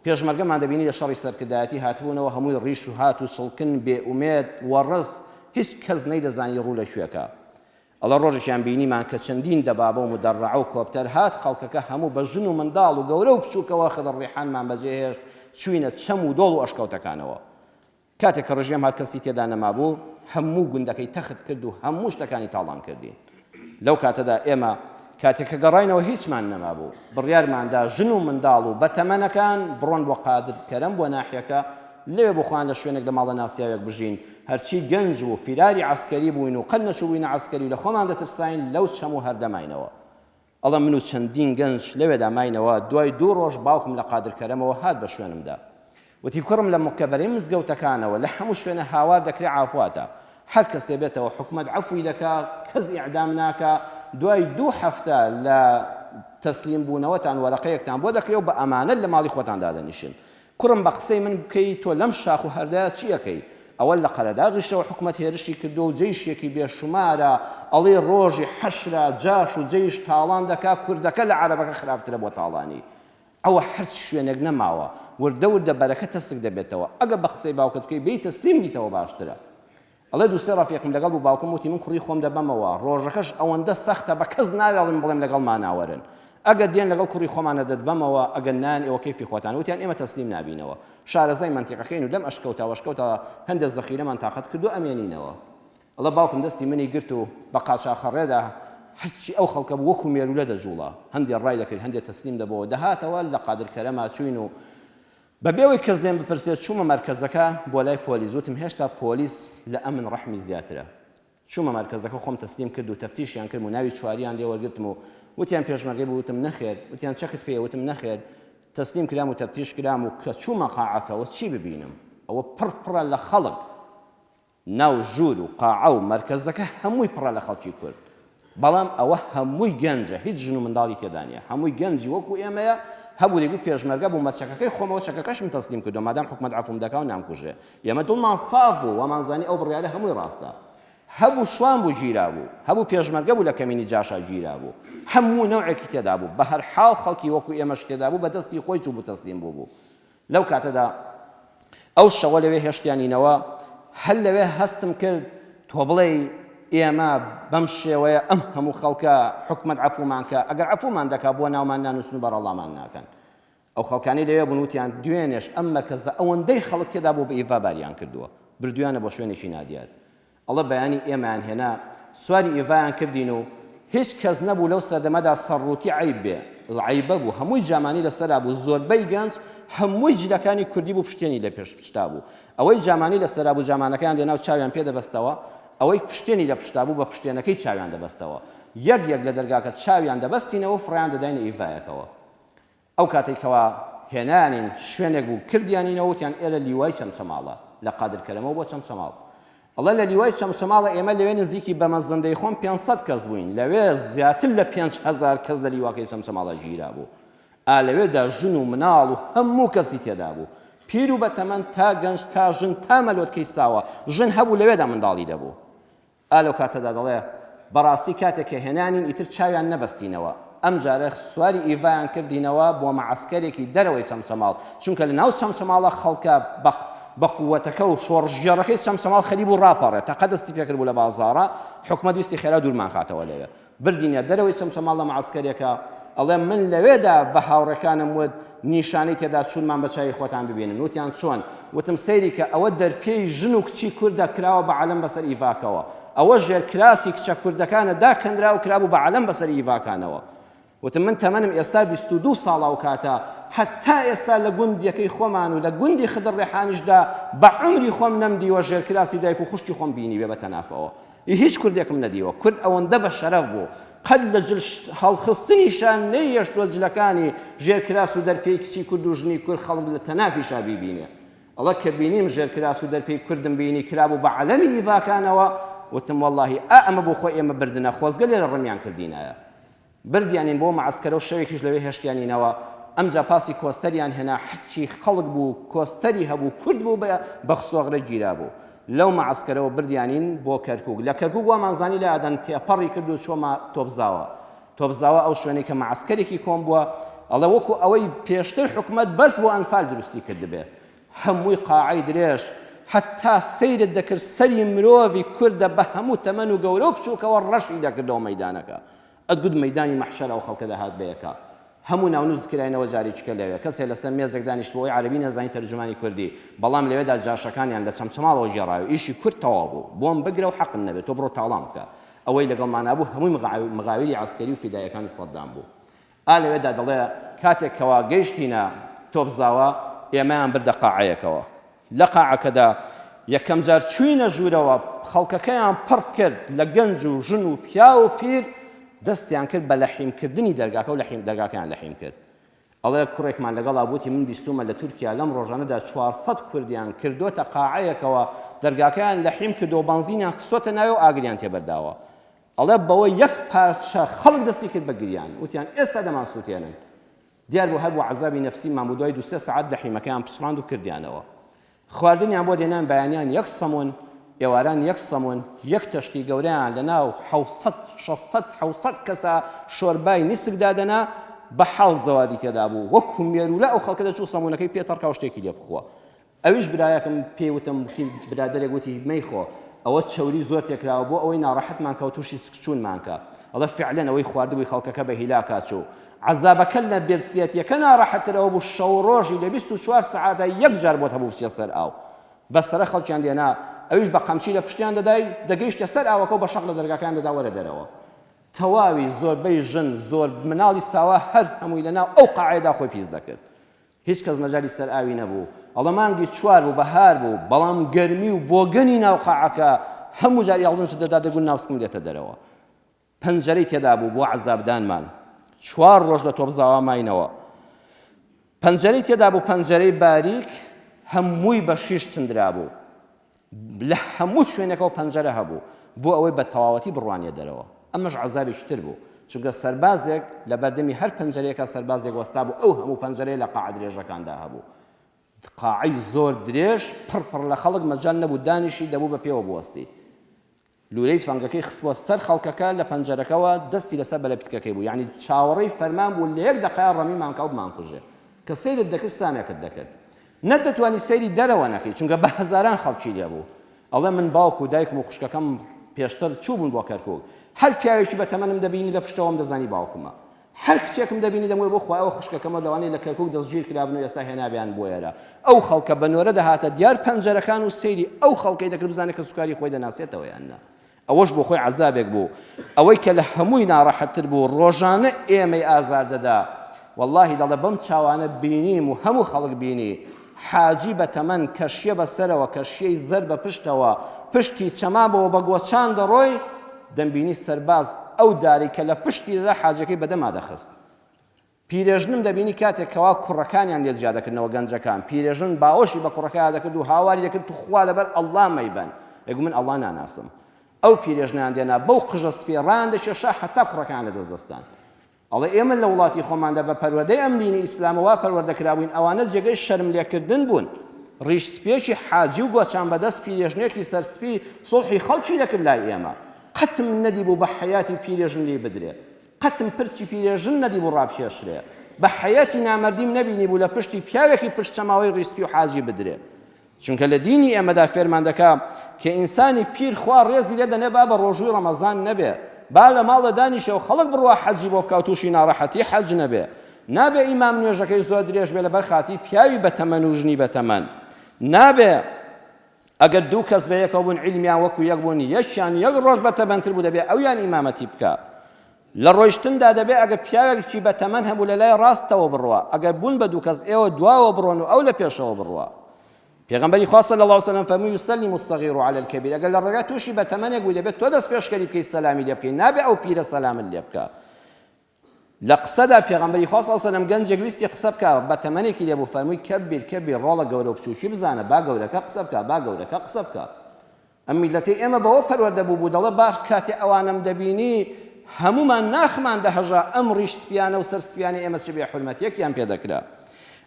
پێشمەرگەمان دەبینی لە شەڕی سەرکردایەتی هاتبوونەوە هەمووی ڕیش و هات و چڵکن، بێ ئومێد، وەڕس، هیچ کەس نەیدەزانی ڕوو لە کوێکا. ئەڵێ ڕۆژێکیان بینیمان کە چەندین دەبابە و مودەڕەعە و کۆپتەر هات خەڵکەکە هەموو بە ژن و منداڵ و گەورە و بچووکەوە خدر ڕیحانمان بەجێهێشت چووینە چەم و دۆڵ و ئەشکەوتەکانەوە. کاتێک کە ڕژێم هات کەسی تێدا نەمابوو، هەموو گوندەکەی تەخت کرد و هەموو شتەکانی تاڵان کردین. لەو کاتەدا ئێمە کاتێک کە گەڕاینەوە هیچمان نەمابوو. بڕیارمان دا ژن و منداڵ و بەتەمەنەکان بڕۆن بۆ قادر کەرەم بۆ ناحیەکە، لەوێ بۆ خۆیان لە شوێنێک لە ماڵە ناسیاوێک بژین. هەرچی گەنج و فیراری عەسکەری بووین و قەت نەچووبووینە عەسکەری و لە خۆمان دەترساین لەو چەم و هەردە ماینەوە. ئەڵێم من و چەندین گەنج لەوێدا ماینەوە، دوای دوو ڕۆژ باوکم لە قادر کەرەمەوە هات بە شوێنمدا. وتی کوڕم لە مکەبەرەی مزگەوتەکانەوە لە هەموو شوێنێ هاوار دەکرێ عافواتە، هەر کەسێ بێتەوە حکومەت عەفوی دەکا، کەس ئیعدام ناکا، دوای دوو هەفتە لە تەسلیم بوونەوەتان وەرەقەیەکتان بۆ دەکرێ و بە ئەمانەت لە ماڵی خۆتان دادەنیشن. کوڕم بە قسەی من بکەی تۆ لەم شاخ و هەردە چی ئەکەی؟ ئەوە لە قەرەداغیشەوە حکومەت هێرشی کردووە و جەیشێکی بێ شومارە ئەڵێی ڕۆژی حەشرە جاش و جەیش تاڵان دەکا کوردەکە لە عەرەبەکە خراپترە بۆ تاڵانی ئەوە هەرچ شوێنێک نەماوە وردە وردە بەرەکە تەسک دەبێتەوە ئەگە بە قسەی باوکت بکەی بێی تەسلیم بیتەوە باشترە ئەڵێ دوو سێ ڕەفیقم لەگەڵ بوو باوکم وتی من کوڕی خۆم دەبەمەوە ڕۆژەکەش ئەوەندە سەختە بە کەس ناوێڵم بڵێم لەگەڵمانا وەرن ئەگەر دێن لەگەڵ کوڕی خۆمانە دەتبەمەوە ئەگەر نان ئێوە کەیفی خۆتان وتیان ئێمە تەسلیم نابینەوە شارەزای مەنتیقەکەین و لەم ئەشکەوتە وەشکەوتە هەندێک زەخیرەمان تاقەت کردو ئەمێنینەوە ئەڵێ باوکم دەستی منی گرت و بە قاچاخەڕێدا هەرچی ئەو خەڵکە بوو وەکو مێرولە دەجوڵا هەندێ ڕای دەکرد هەندێ تەسلیم دەبەوە دەهاتەوە لە قادر کەرەما چوین و بەبێ ئەوەی کەس لێم بپرسێت چوومە مەرکەزەکە بۆ لای پۆلیس وتم هێشتا پۆلیس لە ئەمن ڕەحمی زیاترە چوومە مەرکەزەکە خۆم تەسلیم کرد و تەفتیشیان کردم و ناوی چواریان لێ وەرگرتم و وتیان پێشمەرگەی بوو وتم نەخێر وتیان چەکت پێیە وتم نەخێر تەسلیم کرام و تەفتیش کرام و کە چوومە قاعەکەوە چی ببینم ئەوە پڕ پڕە لە خەڵک ناو ژوور و قاعە و مەرکەزەکە هەمووی پڕە لە خەڵکی کورد بەڵام ئەوە هەمووی گەنجە هیچ ژن و منداڵی تێدا نییە هەمووی گەنجی وەکو ئێمەیە هەبوو دەیگوت پێشمەرگە بووم بە چەکەکەی خۆمەوە چەکەکەشم تەسلیم کردووە مادام حکومەت عەفوم دەکا و نامکوژێ ئێمە دڵمان ساف بوو وامانزانی ئەو بڕیارە هەمووی ڕاستە هەبوو شوان بوو گیرابوو هەبوو پێشمەرگە بوو لە کەمینی جاشا گیرابوو هەموو نەوعێکی تێدا بوو بە هەر حاڵ خەڵکی وەکو ئێمەش تێدا بوو بە دەستی خۆی چوو بوو تەسلیم بوو بوو لەو کاتەدا ئەو شەوە لەوێ هێشتیانینەوە، هەر لەوێ هەستم کرد تۆ بڵێی ئێمە بەم شێوەیە ئەم هەموو خەڵکە حکومەت عەفومان کە، ئەگەر عەفومان دەکا بۆ ناومان نانووسن و بەڕەڵامان ناکەن. ئەو خەڵکانەی لەوێ بوون وتیان دوێنێش ئەم مەرکەزە ئەوەندەی خەڵک تێدا بوو بە ئیڤا باریان کردووە، بردوویانە بۆ شوێنێکی نادیار. ئەڵێ بەیانی ئێمەیان هێنا سواری ئیڤایان کردین و هیچ کەس نەبوو لەو سەردەمەدا سەرڕووتی عەیب بێ، عەیبە بوو، هەمووی جامانی لەسەرا بوو، زۆربەی گەنج هەمووی جلەکانی کوردی بوو پشتێنی لە پێش پشتا بوو. ئەوەی جامانی لەسەرا بوو جامانەکەیان دێنا و چاویان پێ دەبەستەوە، ئەوەی پشتێنی لە پشتا بوو بە پشتێنەکەی چاویان دەبەستەوە. یەک یەک لە دەرگاکە چاویان دەبەستینەوە و فڕێیان دەداینە ئیڤایەکەوە. ئەو کاتەی کەوا هێنایانین شوێنێک بوو کردیانینەوە وتیان ئێرە لیوای چەمچەماڵە لە قادر کەرەمەوە بۆ چەمچەماڵ ئەڵێ لە لیوای چەمچەماڵە ئێمە لەوێ نزیکی بە مەزندەی خۆم 500 کەس بووین لەوێ زیاتر لە 5000 کەس لە لیواکەی چەمچەماڵە گیرا بوو ئا لەوێدا ژن و مناڵ و هەموو کەسی تێدا بوو پیر و بەتەمەن تا گەنج تا ژن تا مەلۆتکەی ساوە ژن هەبوو لەوێدا منداڵی دەبوو ئا لەو کاتەدا دەڵێ، بەڕاستی کاتێک کە هێنانین ئیتر چاویان نەبەستینەوە، ئەمجارە سواری ئیڤایان کردینەوە بۆ مەعەسکەرێکی دەرەوەی چەمچەماڵ، چونکە لە ناو چەمچەماڵە خەڵکە بە قووەتەکە و شۆڕشگێڕەکەی چەمچەماڵ خەریک بوو ڕاپەڕێ، تەقە دەستی پێکردبوو لە بازاڕا، حکومەت ویستی خێرا دوورمان خاتەوە لەوێ. بردینە دەرەوەی چەمچەماڵ لە معەسکەرێکا، ئەڵێ من لەوێدا بە هاوڕێکانم وت نیشانەی تێدا چوونمان بە چاوی خۆتان ببینن، وتیان چۆن؟ وتم سەیری کە ئەوە دەرپێی ژن و کچی کوردە کراوە بە عەلەم بەسەر ئیڤاکەوە، ئەوە ژێر کراسی کچە کوردەکانە داکەنرا و کرابوو بە عەلەم بەسەر ئیڤاکانەوە. وتم من تەمەنم ئێستا 22 ساڵە ئەو کاتە هەتا ئێستا لە گوندیەکەی خۆمان و لە گوندی خدر ڕێحانیشدا بە عومری خۆم نەمدیوە ژێر کراسی دایک و خوشکی خۆم بینیبێ بە تەنافەوە. ی هیچ کوردێکم نەدیوە کورد ئەوەندە بە شەرەف بوو قەت لە جل هەڵخستنیشا نەیەشتوە جلەکانی ژێر کراس و دەرپێی کچی کورد و ژنی کورد خەڵک لە تەنافیشا بیبینێ ئەڵێ کە بینیم ژێر کراس و دەرپێی کوردم بینی کرابوو بە عەلەمی ئیڤاکانەوە وتم وەڵاهی ئا ئەمە بۆ خۆی ئێمە بردنە خۆزگە لێرە ڕمیان کردینایە بردیانین بۆ مەعەسکەرە و شەوێکیش لەوێ هێشتیانینەوە، ئەمجا پاسی کۆستەریان هێنا، هەرچی خەڵک بوو کۆستەری هەبوو کورد بوو بە خسۆغرە گیرابوو. لەو مەعەسکەرەوە بردیانین بۆ کەرکووک. لە کەرکووک وامانزانی لادەن تێپەڕی کرد و چۆمە تۆپزاوە. تۆپزاوە ئەو شوێنەی کە مەعەسکەرێکی کۆن بووە، ئەڵێ وەکوو ئەوەی پێشتر حکومەت بەس بۆ ئەنفال دروستی کردبێ. هەمووی قاعەی درێژ، هەتا سەیرت دەکرد سەری مرۆڤی کوردە بە هەموو تەمەن و گەورە و بچووکەوە ڕەشی دەکردەوە مەیدانەکە. ئەتگوت مەیدانی مەحشەر ئەو خەڵکە دەهات بەیەکا. هەموو ناونووس کراینەوە جارێکیکە لەوێ. کەسێ لەسەر مێزێک دانیشتبوو ئەوی عەرەبی نەزانی تەرجومانی کوردی. بەڵام لەوێدا جاشەکانیان لە چەمچەماڵەوە گێڕایەوە. ئیشی کورد تەواو بوو. بۆم بگرە و حەقم نەبێ تۆ بڕۆ تاڵان بکە. ئەوەی لەگەڵمانا بوو هەمووی مغاویری عەسکەری و فیداییەکانی سەدام بوو. ئا لەوێدا دەڵێ کاتێک کەوا گەیشتینە تۆپزاوە ئێمەیان بردە قاعەیەکەوە. لە قاعەکەدا یەکەم جار چووینە ژوورەوە خەڵکەکەیان پڕ کرد لە گەنج و ژن و پیاو و پیر دەستیان کرد بە لەحیم کردنی دەرگاکە و لەحیم دەرگاکەیان لەحیم کرد. ئەڵێ کوڕێکمان لەگەڵا بووتی من بیستومە لە تورکیا لەم ڕۆژانەدا 400 کوردیان کردۆتە قاعەیەکەوە دەرگاکەیان لەحیم کردو بەنزینیان خستۆتە ناوێ و ئاگریان تێبەرداوە. ئەڵێ بەوە یەک پارچە خەڵک دەستی کرد بە گریان وتیان ئێستا دەمانسووتێنن. دیار بوو هەر بۆ عەزابی نەفسیمان بوو دوای دوو سێ سەعات لەحیمەکەیان پچڕاند و کردیانەوە خواردنیان بۆ دێنان بەیانیان یەک سەمون ئێواران یەک سەمون یەک تەشتی گەورەیان لە ناو حەوسەد شەسەد حەوسەد کەسا شۆربای نیسک دادەنا بە حاڵ زەوادی تێدا بوو وەکو مێروولە ئەو خەڵکە دەچوو سەمونەکەی پێ تەڕکا و شتێکی لێ بخوا ئەویش برایەکم پێی وتم وتی برادەرێک وتی مەیخۆ ئەوە چەوری زۆر تێکراوە بۆ ئەوەی ناڕەحەتمان کا و تووشی سکچوونمان کا ئەڵێ فعلەن ئەوەی خواردبووی خەڵکەکە بە هیلاکا چوو عەزابەکە لە برسیەتیەکە ناڕەحەتتر ئەوە بوو شەو ڕۆژی لە 24 سەعاتا یەک جار بۆت هەبوو بچیە سەر ئاو بەسەرە خەڵکیان دێنا ئەویش بە قەمچی لە پشتیان دەدای دەگەیشتە سەر ئاوەکە و بە شەق لە دەرگاکەیان دەدا وەرە دەرەوە تەواوی زۆربەی ژن زۆر مناڵی ساوا هەر هەمووی لەناو ئەو قاعەیەدا خۆی پیس دەکرد هیچ کەس مەجالی سەر ئاوی نەبوو. ئەڵێ مانگی چوار بوو، بەهار بوو، بەڵام گەرمی و بۆگەنی ناو قاعەکە هەموو جار یاڵدنچ دەدا دەگوت ناوسکم دێتە دەرەوە. پەنجەرەی تێدا بوو بۆ عەزابدانمان. چوار ڕۆژ لە تۆپزاوا ماینەوە. پەنجەرەی تێدا بوو پەنجەرەی باریک هەمووی بە شیش چندرابوو. لە هەموو شوێنێکەوە پەنجەرە هەبوو بۆ ئەوەی بە تەواوەتی بڕوانیە دەرەوە. ئەمەش عەزابێکی تر بوو، چونکە سەربازێک لە بەردەمی هەر پەنجەرەیەکا سەربازێک وەستابوو، ئەو هەموو پەنجەرەیە لە قاعە درێژەکاندا هەبوو. قاعەی زۆر درێژ پڕ پڕ لە خەڵک، مەجال نەبوو دانیشی، دەبوو بە پێوە بوەستی. لوولەی تفەنگەکەی خستبووە سەر خەڵکەکە لە پەنجەرەکەوە دەستی لەسەر بەلەپیتکەکەی بوو، یانی چاوەڕێی فەرمان بوو لە یەک دەقەیا ڕەمیمان کا و بمانکوژێ. کە سەیرت دەکرد سامێکت دەکرد. نەتدەتوانی سەیری دەرەوە نەکەی، چونکە بە هەزاران خەڵکی لێ بوو. ئەڵێ من باوک و دایکم و خوشکەکەم پێشتر چووبوون بۆ کەرکووک. هەر پیاوێکی بە تەمەنم دەبینی لە پشتەوەم دەزانی باوکمە. هەر کچێکم دەبینی دەمگوت بۆ خوایە ئەوە خوشکەکەمە لەوانەیە لە کەرکوک دەستگیر کرابن و ئێستا هێنابیان بۆ ئێرە. ئەو خەڵکە بە نۆرە دەهاتە دیار پەنجەرەکان و سەیری ئەو خەڵکەی دەکرد بزانێت کەسوکاری خۆی دەناسێتەوە یان نا. ئەوەش بۆ خۆی عەزابێک بوو. ئەوەی کە لە هەمووی ناڕەحەتتر بوو ڕۆژانە ئێمەی ئازار دەدا. وەڵاهی دەڵێ بەم چاوانە بینیم و هەموو خەڵک بینی حاجی بە تەمەن کەشیە بە سەرەوە کەشیەی زەرد بە پشتەوە پشتی چەمابەوە بە گۆچان دەڕۆی دەمبینی سەرباز ئەو دارەی کە لە پشتی دەدا حاجەکەی بەدەما دەخست. پیرێژنم دەبینی کاتێک کەوا کوڕەکانیان لێ جیا دەکردنەوە گەنجەکان پیرێژن باوەشی بە کوڕەکەیا دەکرد و هاواری دەکرد توخوا لەبەر ئەڵڵا مەیبەن ئەیگوت من ئەڵڵا ناناسم ئەو پیرێژنیان دێنا بەو قژە سپیە ڕایان دەکێشا هەتا کوڕەکەیان لەدەست دەستان ئەڵێ ئێمە لە وڵاتی خۆماندا بە پەروەردەی ئەم دینی ئیسلامە وا پەروەردە کرابووین ئەوانە جێگەی شەرم لێکردن بوون ڕیش سپیەکی حاجی و گۆچان بەدەست پیرێژنێکی سەرسپی سوڵحی خەڵکی دەکرد لای ئێمە قەتم نەدیبوو بە حەیاتی پیرێژن لێی بدرێ قەتم پرچی پیرێژن نەدیبوو ڕابکێشرێ بە حەیاتی نامەردیم نەبینیبوو لە پشتی پیاوێکی پشت چەماوەی ڕیش سپی و حاجی بدرێ چونکە لە دینی ئێمەدا فێرمان دەکا کە ئینسانی پیر خوا ڕێزی لێ دەنێ با بە ڕۆژووی ڕەمەزان نەبێ با لە ماڵە دانیشێ و خەڵک بڕوا حەجی بۆ بکا و تووشی ناڕەحەتی حەج نەبێ نابێ ئیمام نوێژەکەی زۆر درێژ بێ لەبەر خاتری پیاوی بەتەمەن و ژنی بەتەمەن نابێ ئەگەر دوو کەس بە یەکەوە بوون عیلمیان وەکو یەک بوون یەکیان یەک ڕۆژ بەتەمەنتر بوو دەبێ ئەویان ئیمامەتی بکا لە ڕۆیشتندا دەبێ ئەگەر پیاوێکی بە تەمەن هەبوو لە لای ڕاستەوە بڕوا، ئەگەر بوون بە دوو کەس ئێوە دواوە بڕۆن و ئەو لە پێشەوە بڕوا. پێغەمبەری خوا صلی اللە علیه وسلم فەرمووی یسلم الصغیر علی الکبیر ئەگەر لە ڕێگا تووشی بە تەمەنێک بووی دەبێت تۆ دەست پێشکەری بکەی سەلامی لێ بکەی نابێ ئەو پیرە سەلامت لێ بکا. لە قسەدا پێغەمبەری خوا صلی اللە علیه وسلم گەنجێک ویستی قسە بکا بە تەمەنێکی لێ بوو فەرمووی کبر کبر ڕۆڵە گەورە و بچووکی بزانە با گەورەکە قسە بکا با گەورەکە قسە بکا. ئەم میللەتەی ئێمە بەوە پەروەردە بووبوو دەڵێ باش کاتێ ئەوانەم دەبینی هەموومان ناخمان دەهەژا ئەم ڕیش سپیانە و سەر سپیانەی ئێمە چ بێ حورمەتیەکیان پێ دەکرا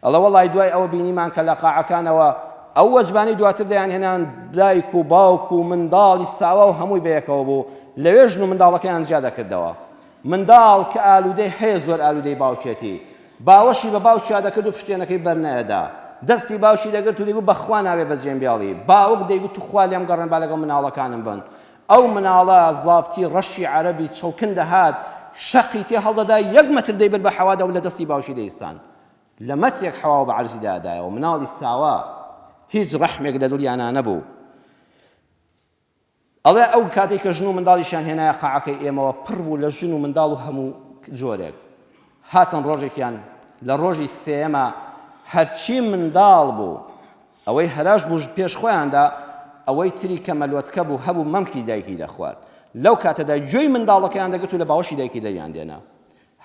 ئەڵێ وەڵای دوای ئەوە بینیمان کە لە قاعەکانەوە ئەو وەجبانەی دواتر دەیانهێنان دایک و باوک و منداڵی ساوا و هەمووی بەیەکەوە بوو لەوێ ژن و منداڵەکەیان جیا دەکردەوە منداڵ کە ئالوودەی هەیە زۆر ئالوودەی باوکێتی باوەشی بە باوکیا دەکرد و پشتێنەکەی بەرنەئەدا. دەستی باوکی دەگرت و دەیگوت بەخوا نابێ بەجێم بێڵی. باوک دەیگوت توخوا لێم گەڕێن با لەگەڵ مناڵەکانم بن. ئەو مناڵە زابتی ڕەشی عەرەبی چڵکن دەهات، شەقی تێ هەڵدەدا یەک مەتر دەیبرد بە حەوادا و لە دەستی باوکی دەیستاند. لە مەترێک حەواوە بە عەرزی دائەدایەوە. مناڵی ساوا هیچ ڕەحمێک لە دڵیانا نەبوو. ئەڵێ ئەو کاتەی کە ژن و منداڵیشیان هێنایە قاعەکەی ئێمەوە پڕ بوو لە ژن و منداڵ و هەموو جۆرێک هاتن ڕۆژێکیان لە ڕۆژی سێیەما هەرچی منداڵ بوو ئەوەی هەراش بوو پێش خۆیاندا ئەوەی تری کە مەلۆتکە بوو هەبوو مەمکی دایکی دەخوارد لەو کاتەدا گوێی منداڵەکەیان دەگرت و لە باوەشی دایکی دەریان دێنا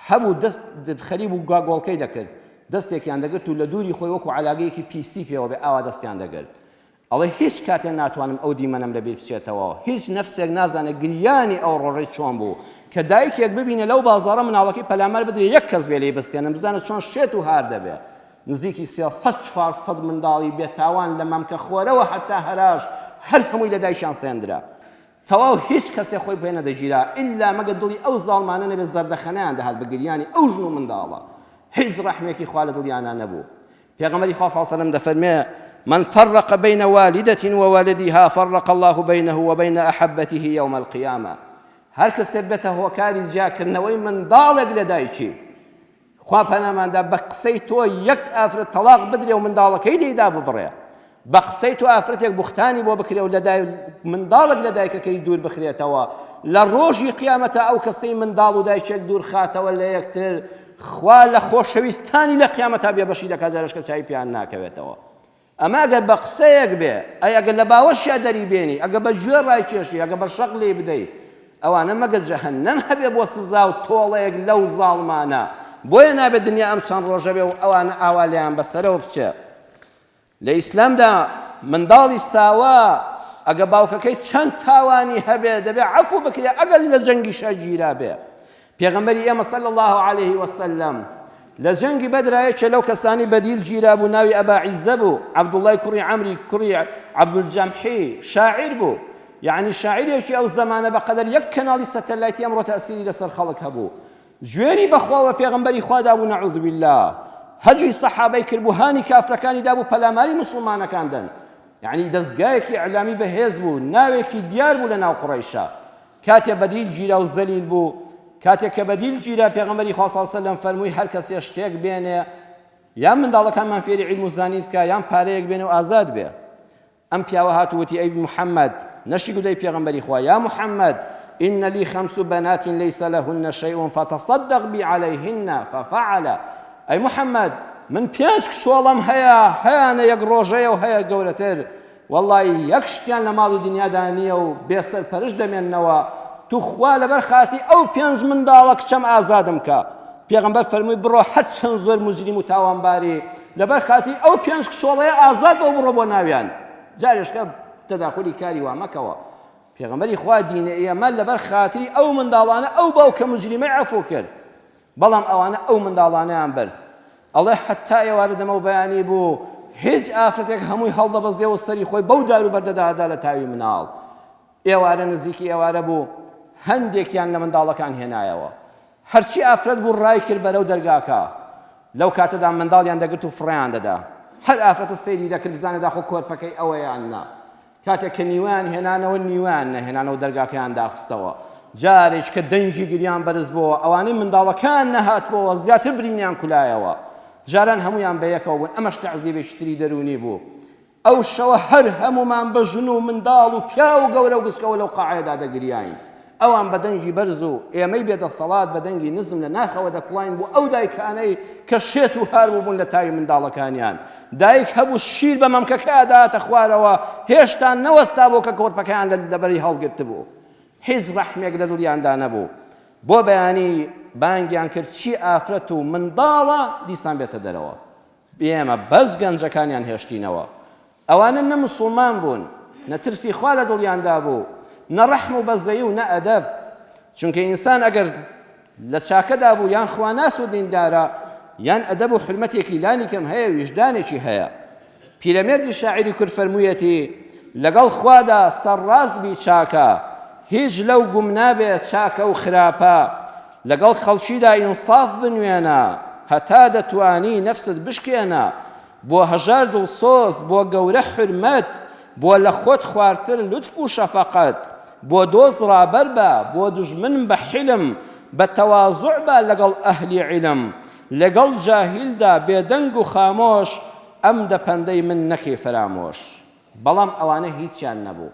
هەبوو دەست خەریک بوو گاگۆڵکەی دەکرد دەستێکیان دەگرت و لە دووری خۆی وەکو عەلاگەیەکی پیسی پێوە بێ ئاوا دەستیان دەگرت ئەڵێ هیچ کاتێ ناتوانم ئەو دیمەنەم لەبیر بچێتەوە، هیچ نەفسێک نازانێ گریانی ئەو ڕۆژەی چۆن بوو، کە دایکێک ببینێ لەو بازاڕە مناڵەکەی پەلامار بدرێ یەک کەس بێ لێی بستێنن بزانە چۆن شێت و هار دەبێ. نزیکی 300 400 منداڵی بێتاوان لە مەمکە خۆرەوە هەتا هەراش هەر هەمووی لە دایکیان سێندرا. تەواو هیچ کەسێ خۆی پێ نەدەگیرا ئیلا مەگەر دڵی ئەو زاڵمانە نەبێ زەردەخەنەیان دەهات بە گریانی ئەو ژن و منداڵە هیچ ڕەحمێکی خوا لە دڵیانا نەبوو پێغەمبەری خوا صلی الله علیه وسلم دەفەرمێ من فرق بين والدة وولدها فرق الله بينه وبين أحبته يوم القيامة هەر کەسێک بێتە هۆکاری جیاکردنەوەی منداڵێک لە دایکی خوا پەناماندا بە قسەی تۆ یەک ئافرەت تەڵاق بدرێ و منداڵەکەی لێی داببڕێ بە قسەی تۆ ئافرەتێک بوختانی بۆ بکرێ و لە دای منداڵێک لە دایکەکەی دوور بخرێتەوە لە ڕۆژی قیامەتە ئەو کەسەی منداڵ و دایکێک دوور خاتەوە لە یەکتر خوا لە خۆشەویستانی لە قیامەتا بێبەشی دەکات جارێشکە چاوی پێیان ناکەوێتەوە ئەمە ئەگەر بە قسەیەک بێ ئەی ئەگەر لە باوەشیا دەری بێنی ئەگەر بە گوێ ڕایکێشی ئەگەر بە شەق لێی بدەی ئەوانە مەگەر جەهەنەم هەبێ بۆ سزا و تۆڵەیەک لەو زاڵمانە بۆیە نابێت دنیا ئەم چەند ڕۆژە بێ و ئەوانە ئاوا لێیان بەسەرەوە بچێ لە ئیسلامدا منداڵی ساوا ئەگە باوکەکەی چەند تاوانی هەبێ دەبێ عەفو بکرێ ئەگەر لە جەنگیشا گیرا بێ پێغەمبەری ئێمە صلی الله علیه وسلم لە جەنگی بەدرا یەکێ لەو کەسانی بەدیل گیرا بوو ناوی ئەبا عیزە بوو عەبدوڵای کوڕی عەمری کوڕی عەبدولجەمحی شاعیر بوو یعنی شاعیرێکی ئەو زەمانە بەقەدەر یەک کەناڵی سەتەلایتی ئەمڕۆ تەئسیری لەسەر خەڵک هەبوو جوێنی بەخوا و پێغەمبەری خوا دابوو نعوذ بالله هەجوی سەحابەی کردبوو هانی کافرەکانی دابوو پەلاماری موسڵمانەکان دەن یعنی دەزگایەکی ئیعلامی بەهێز بوو ناوێکی دیار بوو لە ناو قوڕەیشا کاتێ بەدیل گیرا و زەلیل بوو. کاتێک کە بەدیل گیرا پێغەمبەری خوا صلی سەلەم فەرمووی هەر کەسێ شتێک بێنێ یان منداڵەکانمان فێری عیلم و زانین بکا یان پارەیەک بێنێ و ئازاد بێ. ئەم پیاوە هات و وتی ئەی محمد، نەشی گوت ئەی پێغەمبەری خوا، یا محمد، ان لی خمس بنات لیس لهن شیء فتصدق بی علیهن ففعل، ئەی محمد من پێنج کچۆڵەم هەیە هەیانە یەک ڕۆژەیە و هەیە گەورەتر، وەڵڵایی یەک شتیان لە ماڵی دنیادا نییە و بێ سەرپەرشت دەمێننەوە، توخوا لەبەر خاتری ئەو پێنج منداڵە کچەم ئازادم کە. پێغەمبەر فەرمووی بڕۆ هەرچەند زۆر موجریم و تاوانباری لەبەر خاتری ئەو پێنج کچۆڵەیە ئازاد بە و بڕۆ بۆ ناویان جارێشکە تەداخولی کاری وا مەکەوە. پێغەمبەری خوا دینە ئێمە لەبەر خاتری ئەو منداڵانە ئەو باوکە موجریمەی عەفو کرد بەڵام ئەوانە ئەو منداڵانەیان برد. ئەڵێ هەتا ئێوارە دەمەو بەیانی بوو هیچ ئافرەتێک هەمووی هەڵدەبەزێ و سەری خۆی بەو دار و بەردەدا ئەدا لە تاوی مناڵ. ئێوارە نزیکی ئێوارە بوو هەندێکیان لە منداڵەکان هێنایەوە. هەرچی ئافرەت بوو ڕای کرد بەرەو دەرگاکە. لەو کاتەدا منداڵیان دەگرت و فڕێیان دەدا. هەر ئافرەتە سەیری دەکرد بزانێ داخۆ کۆرپەکەی ئەوە یان نا. کاتێک کە نیوەیان هێنانەوە نیوەیان نەهێنانەوە دەرگاکەیان داخستەوە. جارێک کە دەنگی گریان بەرز بۆوە ئەوانەی منداڵەکەیان نەهاتبۆوە زیاتر برینیان کولایەوە. جاران هەموویان بەیەکەوە بوون ئەمەش تەعزیبێکی تری دەروونی بوو. ئەو شەوە هەر هەموومان بە ژن و منداڵ و پیاو و گەورە و گچکەوە لەو قاعەیەدا دەگریاین. ئەوان بە دەنگی بەرز و ئێمەی بێ دەسەڵات بە دەنگی نزم لە ناخەوە دەکوڵاین بۆ ئەو دایکانەی کە شێت و هار بووبوون لە تاوی منداڵەکانیان. دایک هەبوو شیر بە مەمکەکەیا دەهاتە خوارەوە، هێشتا نەوەستابوو کە کۆرپەکەیان لە لەبەری هەڵگرتبوو. هیچ ڕەحمێک لە دڵیاندا نەبوو. بۆ بەیانی بانگیان کرد چی ئافرەت و منداڵە دیسان بێتە دەرەوە. ئێمە بەس گەنجەکانیان هێشتینەوە. ئەوانە نە موسڵمان بوون، نە ترسی خوا لە دڵیاندا بوو، نە ڕەحم و بەزەیی و نە ئەدەب. چونکە ئینسان ئەگەر لە چاکەدا بوو یان خواناس و دیندارە یان ئەدەب و حورمەتێکی لانی کەم هەیە ویژدانێکی هەیە. پیرەمێردی شاعیری کورد فەرموویەتی، لەگەڵ خوادا سەرڕاست بی چاکە، هیچ لەو گوم نابێ چاکە و خراپە، لەگەڵ خەڵکیدا ئینساف بنوێنە، هەتا دەتوانی نەفست بشکێنە، بۆ هەژار دڵسۆز، بۆ گەورە حورمەت، بۆ لە خۆت خوارتر لوتف و شەفەقەت، بۆ دۆست ڕابەر بە، بۆ دوژمن بە حیلم، بە تەوازوع بە لەگەڵ ئەهلی عیلم، لەگەڵ جاهیلدا بێدەنگ و خامۆش، ئەم دە پەندەی من نەکەی فەرامۆش. بەڵام ئەوانە هیچیان نەبوو.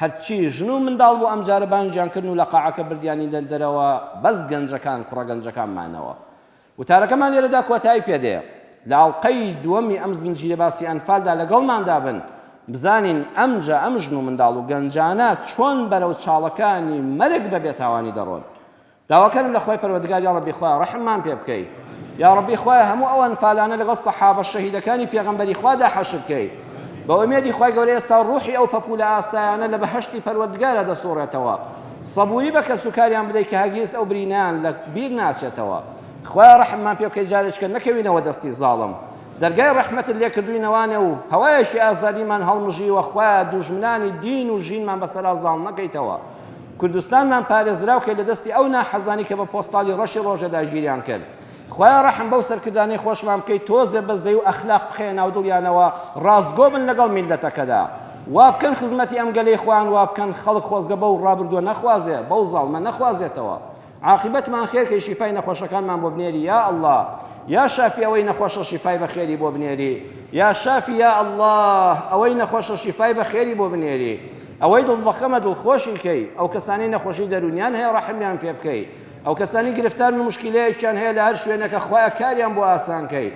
هەرچی ژن و منداڵ بوو ئەمجارە بانگیان کردن و لە قاعەکە بردیانینە دەرەوە، بەس گەنجەکان، کوڕە گەنجەکان مانەوە. وتارەکەمان لێرەدا کۆتایی پێدێ. لە ئەڵقەی دووەمی ئەم زنجیرە باسی ئەنفالدا لەگەڵماندا بن، بزانین ئەمجا ئەم ژن و منداڵ و گەنجانە چۆن بەرەو چاڵەکانی مەرگ بە بێتاوانی دەڕۆن. داواکارم لە خوای پەروەردگار یاڕەبی خوایە ڕەحممان پێ بکەی یاڕەبی خوایە هەموو ئەو ئەنفالانە لەگەڵ سەحابە شەهیدەکانی پێغەمبەری خوادا حەشر کەی بە ئومێدی خوای گەورە ئێستا ڕوحی ئەو پەپولە ئاسایانە لە بەهەشتی پەروەردگارا دەسوڕێتەوە سەبوری بە کەسوکاریان بدەی کە هەرگیز ئەو برینەیان لە بیر ناچێتەوە خوایە ڕەحممان پێ بکەی جارێکە نەکەوینەوە دەستی زاڵم دەرگای ڕەحمەتت لێ کردوینەوانێ و هەوایەکی ئازادیمان هەڵمژیوە خوایە دوژمنانی دین و ژینمان بەسەرا زاڵ نەکەیتەوە کوردستانمان پارێزراو کەی لە دەستی ئەو ناحەزانی کە بە پۆستاڵی ڕەشی ڕۆژێ داگیریان کرد. خوایە ڕەحم بەو سەرکردانەی خۆشمان بکەی تۆزێ بەزەی و ئەخلاق بخەیە ناو دڵیانەوە ڕاستگۆ بن لەگەڵ میللەتەکەدا وا بکەن خزمەتی ئەم گەلەی خۆیان وا بکەن خەڵک خۆزگە بەو ڕابردووە نەخوازێ بەو زاڵمە نەخوازێتەوە عاقیبەتمان خێر کەی شیفای نەخۆشەکانمان بۆ بنێری یا اللە یا شافی ئەوەی نەخۆشە شیفای بەخێری بۆ بنێری یا شافی یا اللە ئەوەی نەخۆشە شیفای بەخێری بۆ بنێری ئەوەی دڵ بەخەمە دڵخۆشی کەی ئەو کەسانەی نەخۆشی دەروونیان هەیە ڕەحمیان پێ بکەی ئەو کەسانی گرفتارن و مشکیلەیەکیان هەیە لە هەر شوێنەکە خوایە کاریان بۆ ئاسان کەی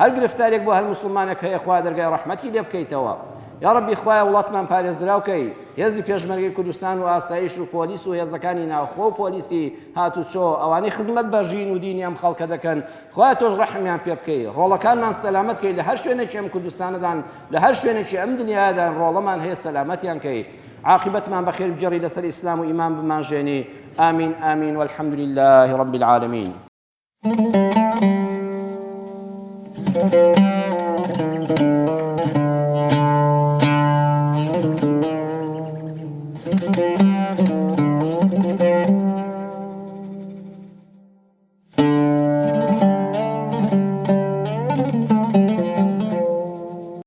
هەر گرفتارێک بۆ هەر موسڵمانێک هەیە خوا دەرگای ڕەحمەتی لێ بکەیتەوە یا ڕەبی خوایە وڵاتمان پارێزراو کەی هێزی پێشمەرگەی کوردستان و ئاسایش و پۆلیس و هێزەکانی ناوخۆ و پۆلیسی هاتوچۆ ئەوانەی خزمەت بە ژین و دینی ئەم خەڵکە دەکەن خوایە تۆش ڕەحمیان پێ بکەی ڕۆڵەکانمان سەلامەت کەی لە هەر شوێنێکی ئەم کوردستانەدان لە هەر شوێنێکی ئەم دنیایەدان ڕۆڵەمان هەیە سەلامەتیان کەی عاقبەتمان بەخێر بگێڕی لەسەر ئیسلام و ئیمان بمانژێنی آمین آمین والحمد لله رب العالمین. Thank you.